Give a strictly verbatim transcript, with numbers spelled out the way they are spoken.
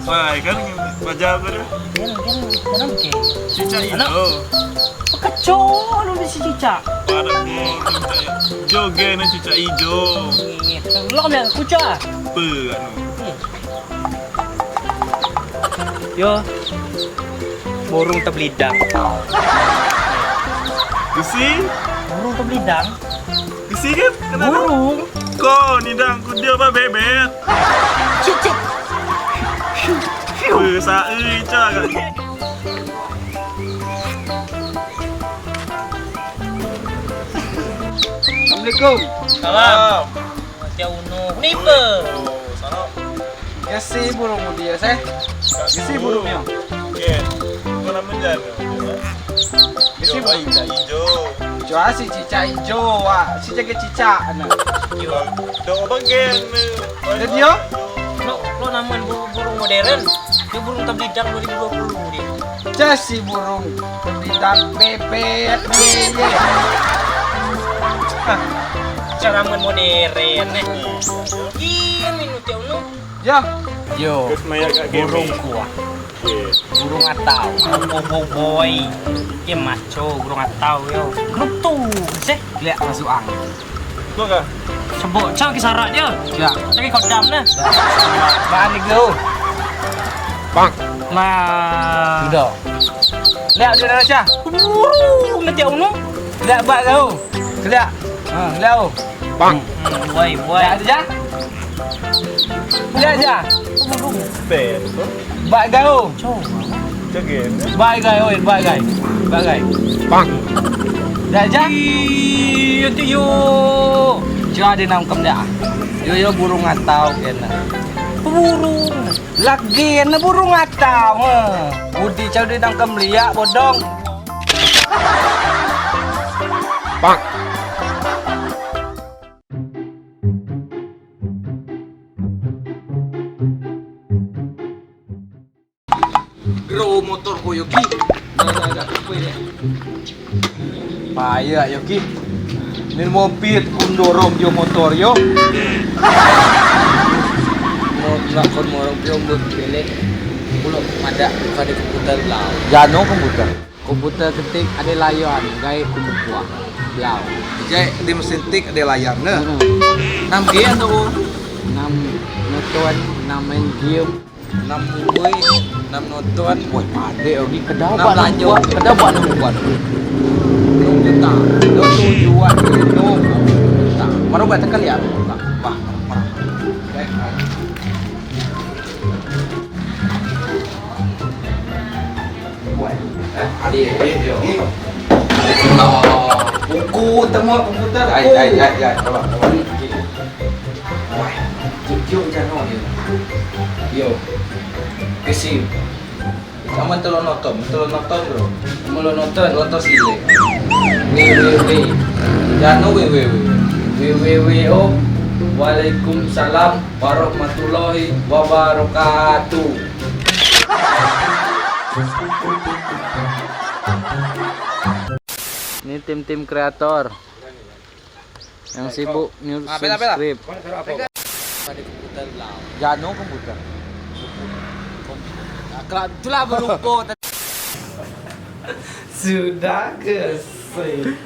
Wah, kan baca apa dah? Gen, gen, gen apa ke? Cicak ijo. Kecoa lu di si cicak. Parak ke, cicak ijo gen, cicak ijo. Iya, lo kami kucak. Pe, anu. Yo, burung tebelidang. Besi? Burung tebelidang. Besi kan? Kenapa? Burung. Ko nidang ku dio ba bebet. Cicit. Besai cak. Assalamualaikum. Salam. Tiap unu. Nipe. Salam. Gesi burung dia seh. Gesi burung yo. Oke. Kau nama jago? Gesi burung. Cicak ijo. Cua si cicak ijo, wak. Si jaga cicak, nah. Yo. Dok bagian. Jadi yo? Lo, lo namen bu-, burung modern. Dia burung tebelidang dua ribu dua puluh dia. Cesi burung tebelidang bebet, bebet. Hah. Cara main modern, eh. Iya, minum teh unu. Ya. Yo. Burung kuah. Burung atau. Boboiboy. Dia maco, burung atau, yo. Grup tu, seh. Liak masuk ang. Sebut, cang ki sarat dia. Liak. Cang ki kodam ne. Baan ni geu. Bang. Nah. Sudah. Liak dia dah, cang. Burung ne tiap unu. Liak bak kau. Liak. Ha, liak, oh. Bang. Hmm, buai, buai. Liak dia, cang. Liak, cang. Burung. Bak kau. Coba. Bak gai, oi, bak gai. Bak gai. Bang. Dah, jak. Ih, itu yo. Cua ade nam kem dah. Yo, yo, burung atau kena. Burung. Lagi kena burung atau, ha. Udi cau di nam kem liak, bodong. Bang. Gero motor ko, Yogi. Payah, Yogi. Nin mobil kun dorong yo motor yo. Mo, lakon morong pio mbut belek. Pulo madeak kade komputer lah. Jano komputer. Komputer ketik ade layar, gai ku bukuak. Blau. Jai ade mesin tik ade layar ne. Heeh. Nam game tu. Nam nonton, nam main game. Nam bubui, nam nonton. Woi, pade ni kedau nam bak lanjut. Kedau bak nam buat. Nam juta. Nam tujuan nam juta. Baru buat tekan ya. Bah, bah. Buku temu komputer. Ai, ai, ai, ai, tolong, tolong. Wah, jujur jano yo. Yo. Kesi. Sama telon nonton, telon nonton, bro. Telon nonton, nonton sile. W W W. Jano W W W. W W W O. Waalaikumsalam warahmatullahi wabarakatuh. Ini tim-tim kreator yang sibuk nyusun skrip. Jano komputer. Itulah berupa. Sudah kesel.